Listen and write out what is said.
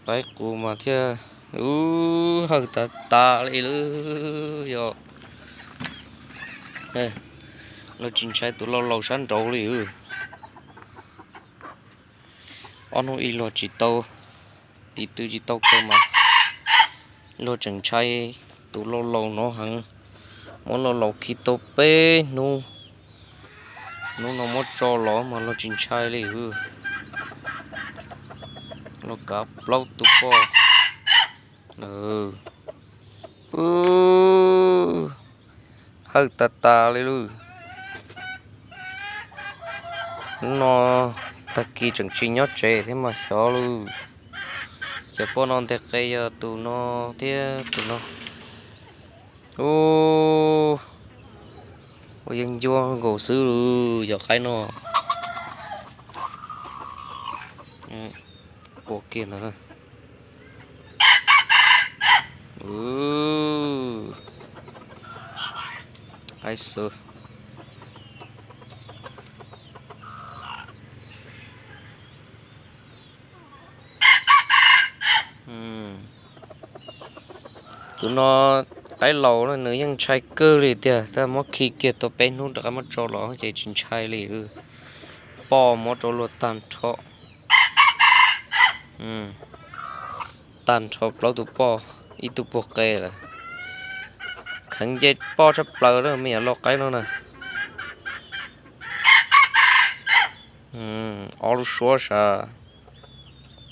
Qaib qus mas thiaj, u, hawj tas tas li lawm yog. Los tsis ntshai tus laus laus sab nraud li. Ob hnub ib luag tsis tau, tiv tw tsis tau kaw mas luag tseem ntshai tus laus laus no heev. Muab laus laus khi tau peb hnub, hnub no muab tso los mas luag tsis ntshai li. Luag kav plaub tus poj. Hawj tas tas li lawm. Hnub no tag kis tseem tsis nyob tsev thiab mas xyov lawm. Cov poj no nteg qe yog tus no thiab tus no. U, ua yeeb ncuab nkaus xwb lawm yog qaib no. Pua kiag ntawd. Qaib xwb. Tus no qaib laus na nws yeej ntshai kawg li tiag, tab muab khi kiag tau peb hnub rov qab muab tso los ces tsis ntshai li. Poj muab rau luag tag nrho, tag nrho plaub tus poj, ib tug puag qe lawm. Kheev nce poj tshaj plaws lawm me nyuam lau qaib no na. Ob lub suab sav.